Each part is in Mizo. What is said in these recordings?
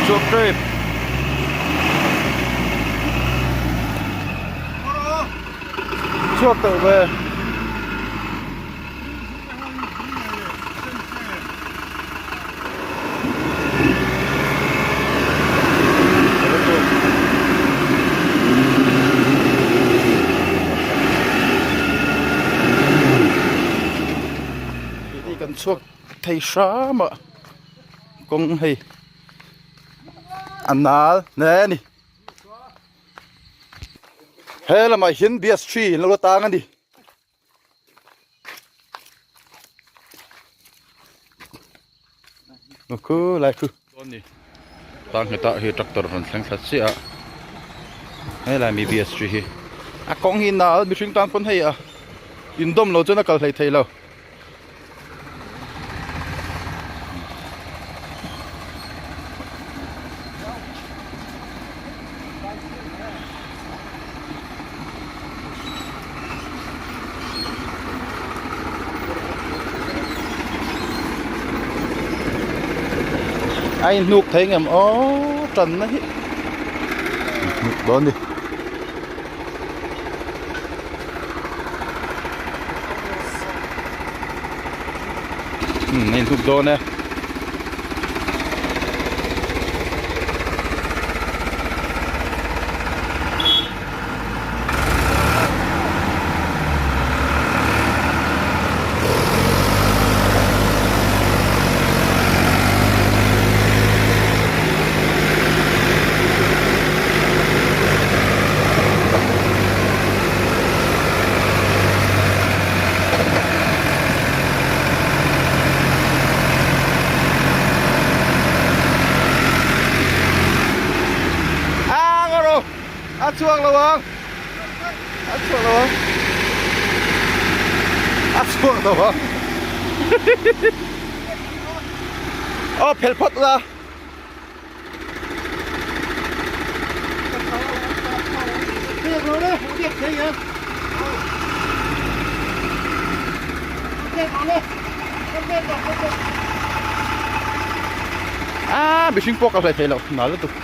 Chhuak tep. Chhuak tawh ve. Kan chhuak thei hram a kawng hei a nal hle a ni he lamah hian bias tree an lo la tang a ni. Khu lai khu ni tang hetah hi tractor rawn thleng thla chiah a helai mi bs tree hi a kawng hi nal mihring tan pawn hei a indawm lo chuan a kal hlei thei lo. A inhnuk thei ngem aw tanna hi hnuk dawn ni. A inhnuk dawn e. A chhuak lo ang a chhuak lo ang a chhuak lo ang aw phel phawt la. A mihring pawh ka hlei thei lo nal lutuk.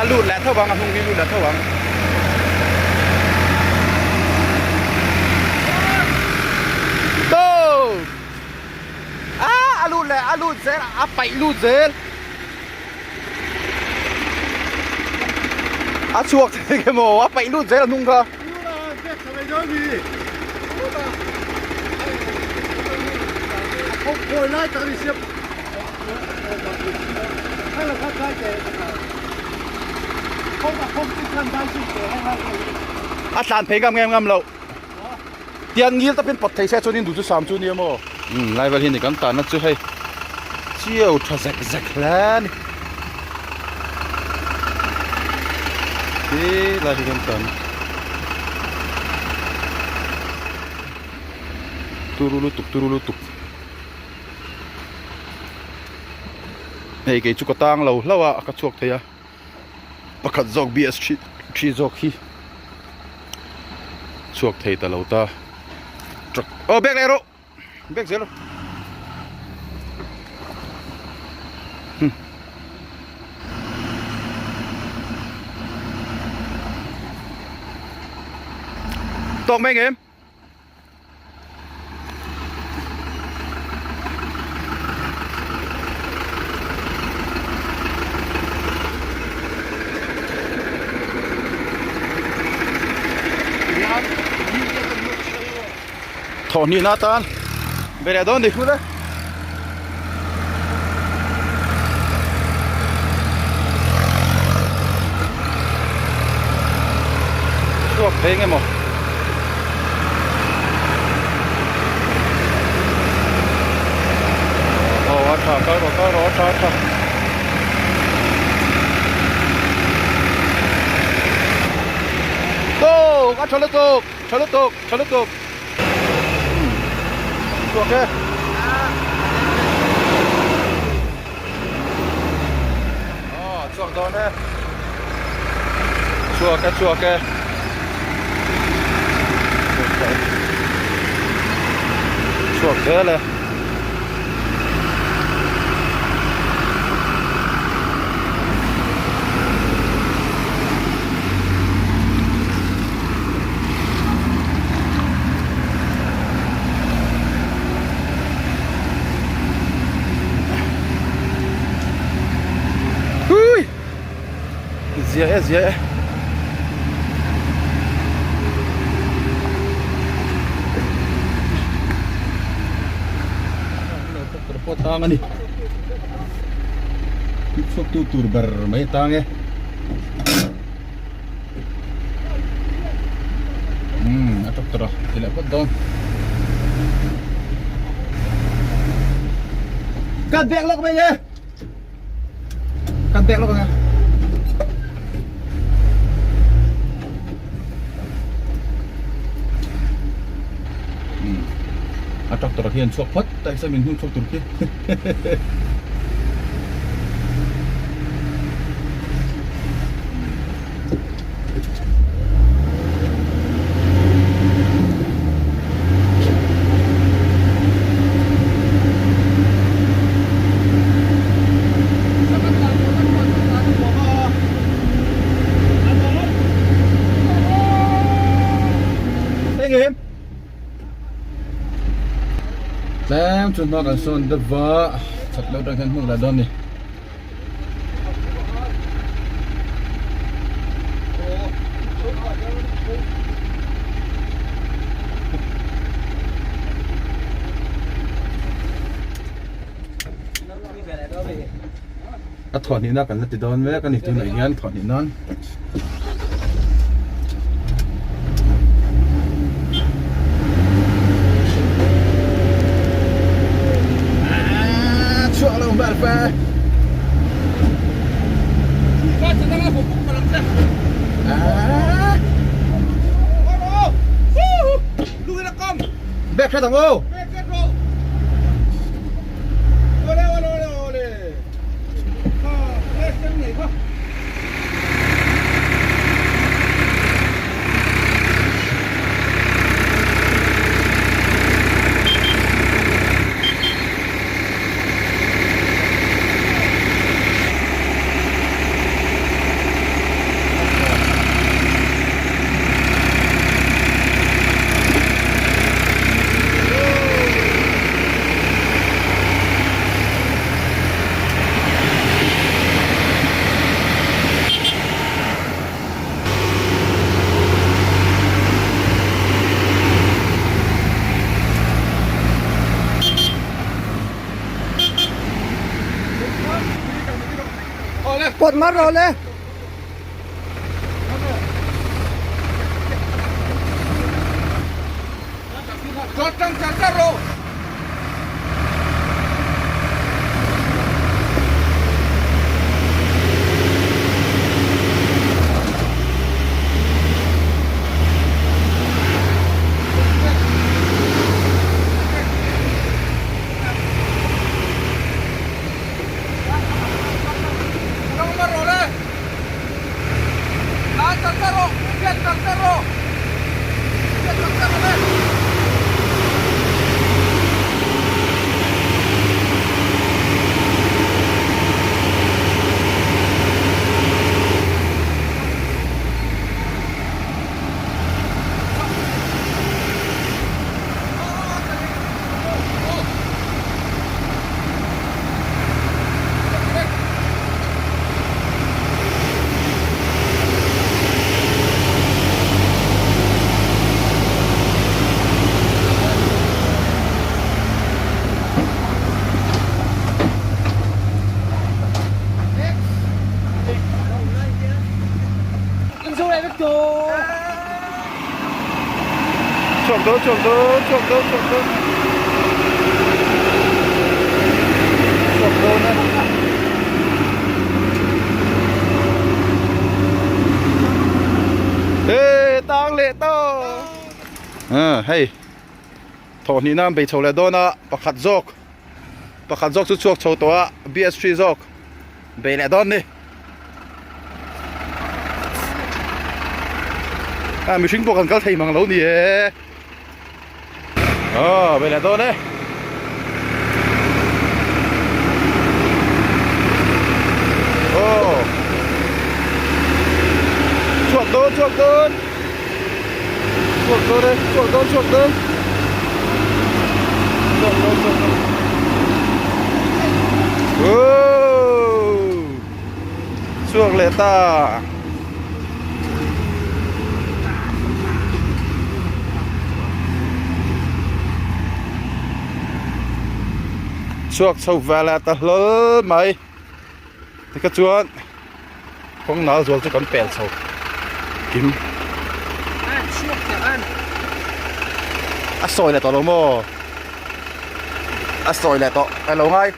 A lut leh tho ang a hnung hi lut leh tho ang. Go! A a lut leh a lut zel a paih lut zel. A chhuak thei nge maw a paih lut zel a hnung kha. A tlan phei ngam nge ngam loh. Tiang ngil tapin pawt thei se chuanin duh chu sam chu nia maw. Umm lai vel hi ni kan tanna chu hei chiau tha zek zek hle a ni. He lai hi kan tan turu lutuk turu lutuk hei kei chu ka tang lo hlauh a ka chhuak thei a. Pakhat zawk BS thi zawk hi chhuak thei ta lo ta truck aw bag leh rawh bag zel rawh tawk mai ngem. Thawh hnihna atan be leh dawn ni hmul e. Chhuak phei nge maw? Aw a tha kal rawh kal rawh a tha a tha. tha lutuk tha lutuk tha lutuk chhuak e. Aw chhuak dawn e chhuak e chhuak e. Chhuak zel e. Hui! Zia e zia e. Tractor pawh tang a ni. Chhuak tu tur ber mai a tang e. Umm a tractor a ti leh phawt dawn. Cut back lawk mai nge. Cut back lawk ang e. Umm a tractor hian chhuak phawt ta exam in hnung chhuak tur khi. Tlem chu hma kan sawn deuh va chak deuh atang hian hmuh leh dawn a ni. A thawhhnihna kan la ti dawn mek a ni tunah hian thawhhnih nan. Chhuak lo hmel fe. Bek hret ang u. Pawt mar rawh le. Chhuak dawn chhuak dawn chhuak dawn chhuak dawn chhuak dawn a. Hey tang leh tawh. Aaa hei thawhhnih nan bei chho leh dawn a pakhat zawk pakhat zawk chu chhuak chho tawh a B_S three zawk bei leh dawn a ni a mihring pawh kan kal thei mang lo ni e aw bei leh dawn e. Aw chhuak dawn chhuak dawn. Chhuak dawn e, chhuak dawn chhuak dawn. Chhuak dawn chhuak dawn. Woo! Chhuak leh ta. Chhuak chho vel leh ta hlawl mai. Tikha chuan kawng nal zual chu kan pel chho kim a sawi leh tawh lo maw a sawi leh tawh a lo ngai.